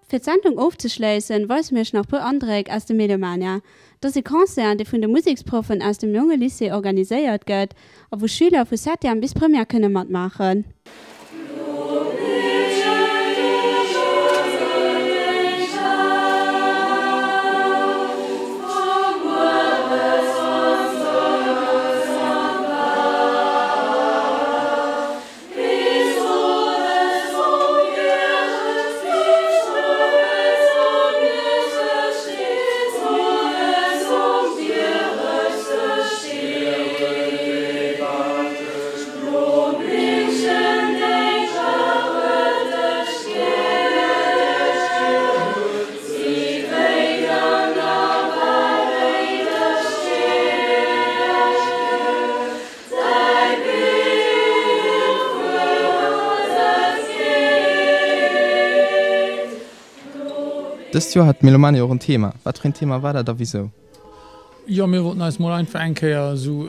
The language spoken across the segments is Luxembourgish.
Fir d'Sendung ofzeschléissen, weise mir iech nach puer Andréck aus dem Melomania. Et ass e Concert, dee vun de Museksproffen aus dem Jonge Lycée organiséiert gëtt a wou Schüler vu Septième bis Première kënne matmaachen. Dëst Joer hat d'Melomanie och en Thema. Wat fir een Thema war dat a wisou? Jo, mir wollten eis mol einfach eng Kéier esou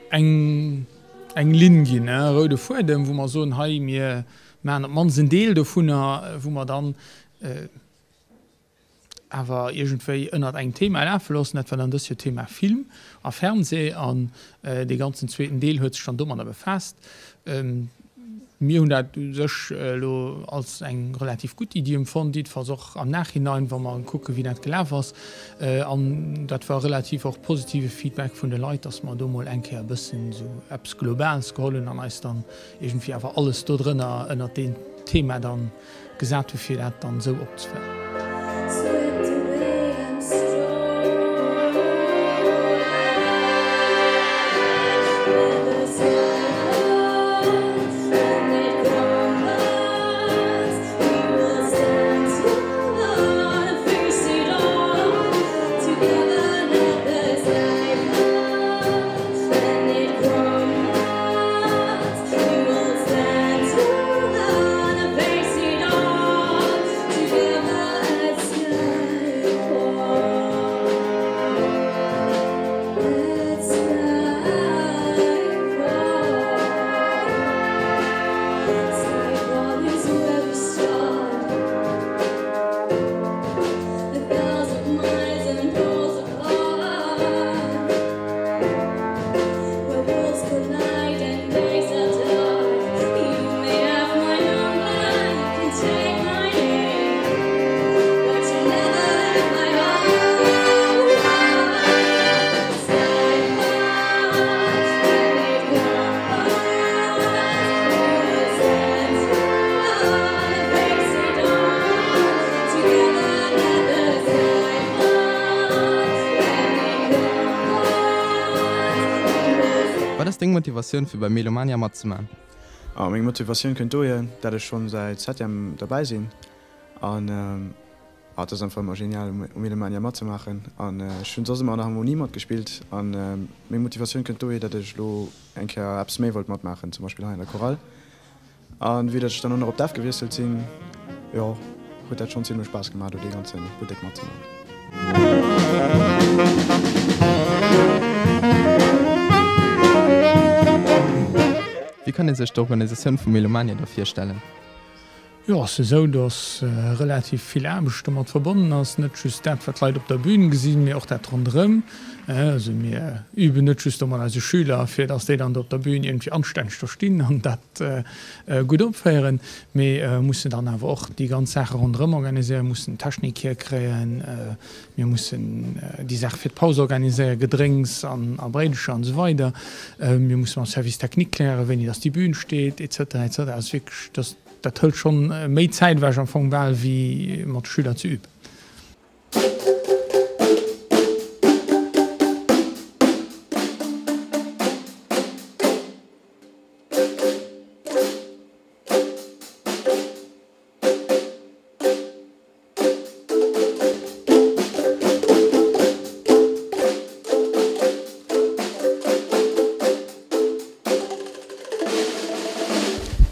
eng eng Linn ginn, e roude Fuedem, wou mer soen, hei mir maachen op d'mannst en Deel dovunner, wou mer dann awer iergendwéi ënnert engem Thema lafe loossen. Dat war dann dëst Joer d'Thema Film a Fernseh an dee ganzen zweeten Deel huet sech dann domadder befaasst. Mir hunn dat u sech elo als eng relativ gutt Iddi empfonnt, jiddefalls och am Nachhinein, wa mer kucken, wéi dat gelaf ass. An dat war relativ och positive Feedback vun de Leit, dass mer do mol eng Kéier e bëssen esou eppes Globales geholl hunn an eis dann iergendwéi awer alles dodrënner ënnert deen Thema dann gesat hu fir dat dann esou opzeféieren. Wat ass deng Motivatioun fir bei Melomania matzemaachen? Meng Motivatioun kënnt dohier, dat ech schonn säit Septième derbäi sinn an et ass einfach ëmmer genial um Melomania matzemaachen an ech hunn soss ëmmer an der Harmonie matgespillt an meng Motivatioun kënnt dohier, dat ech elo eng Kéier eppes méi wollt matmaachen, zum Beispill hei an der Chorale. An vue dat ech dann och nach op d'F gewiesselt sinn, jo, huet dat schonn zimlech Spaass gemaach do dee ganze Buttek matzemaachen. Wéi kann ee sech d'Organisatioun vu Melomania da virstellen? Jo, ass esou, dass relativ vill Aarbecht domat verbonnen ass. Net just dat, wat d'Leit op der Bühn gesinn, mee och dat ronderëm. Also mir üben net just do mat eise Schüler, fir dass déi dann do op der Bühn iergendwéi anstänneg do stinn an dat gutt opféieren, mee mussen dann awer och déi ganz Saache ronderëm organiséieren, mussen d'Technik hierkréien, mir mussen déi Saache fir d'Paus organiséieren, Gedrénks an a Bréidecher an esou weider. Mir musse mam Service technique klären, wéini dass déi Bühn steet, et cetera, et cetera. Also wierklech, dass Dat hëlt schonn méi Zäit ewech am Fong bal wéi mat de Schüler ze üben.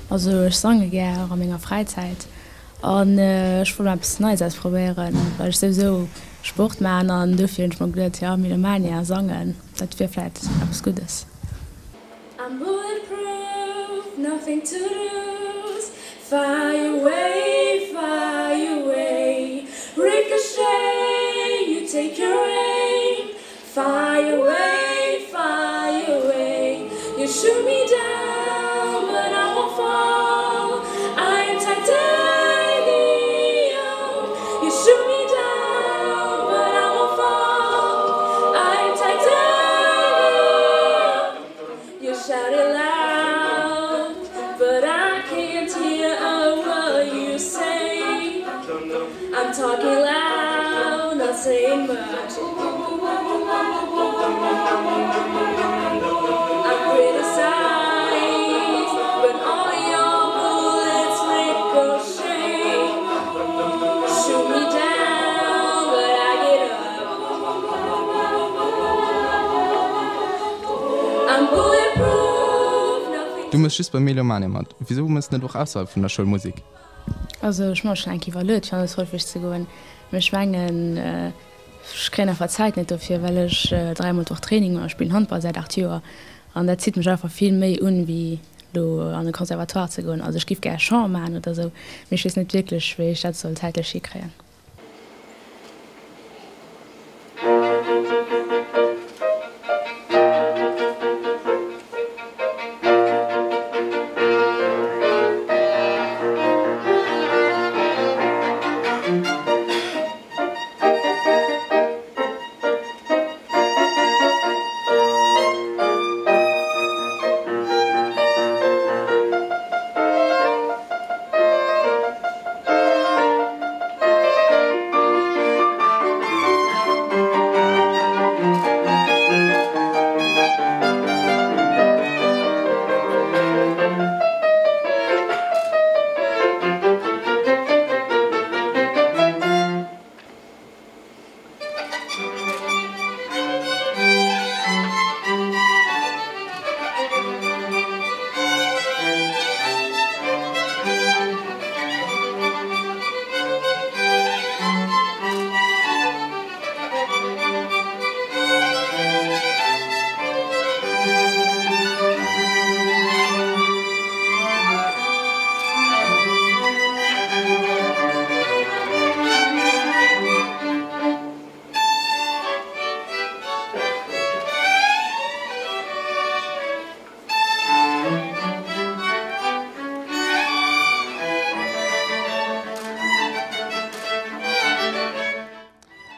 Also ech sange gär och a menger Fräizäit an ech wollt mol eppes Neies ausprobéieren, well ech souwisou Sport maachen an dofir hunn ech mer geduet, jo Melomania, sangen, dat wier vläit eppes Guddes. I'm bulletproof, nothing to lose, fire away, fire away. I'm talking loud, not saying much. I'm criticized, but all your bullets ricochet. Shoot me down, but I get up. I'm bulletproof, nothing. Du mëss just bei Melomania mat. Wisou mëss net och ausserhalb vun der Schoul Musek? Also ech hu mer schonn eng Kéier iwwerluet fir an de Solfège ze goen, mee ech mengen ech kréien einfach d'Zäit net dofir, well ech 3 mol d'Woch Training hunn a spillen Handball säit 8 Joer an dat zitt mech einfach vill méi un wéi lo an de Conservatoire ze goen. Also ech giff gär Chant maachen oder sou, mee ech weess net wierklech wéi ech dat soll zäitlech hikréien.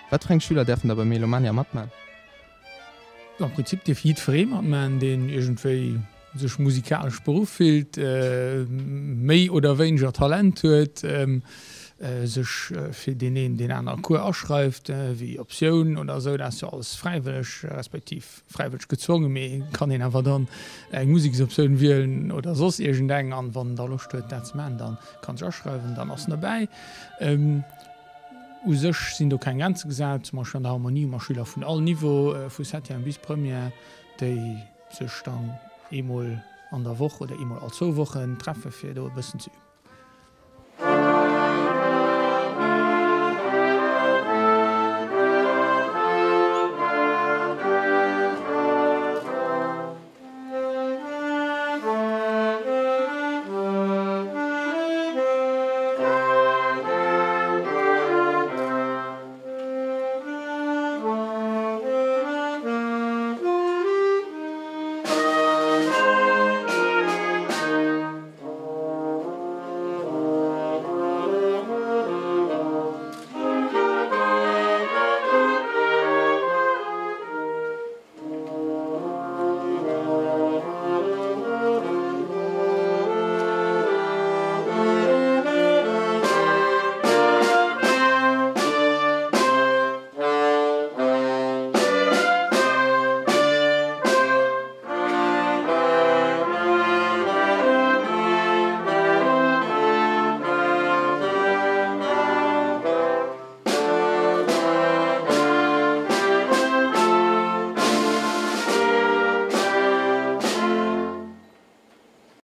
Wat fir eng Schüler däerfen da bei Melomania matman? Am Prinzip dierf jiddweree matman, deen iergendwéi sech musikalesch beruff fillt, méi oder wéineger Talent huet, sech fir deen een, deen anere Cours aschreift, wéi Optioun oder esou. Dat ass jo alles fräiwëlleg, respektiv fräiwëlleg gezwongen, mee kann een awer dann eng Museksoptioun wielen oder soss iergendeng. An wann en da Loscht huet, dat ze maachen, da kann sech aschreiwen, dann ass en derbäi. U sech sinn do keng Grenze gesat. Zum Beispill an der Harmonie hu mer Schüler vun all Niveau, vu Septième bis Première, déi sech dann eemol an der Woch oder eemol all zwou Wochen treffe fir do e bëssen ze üben.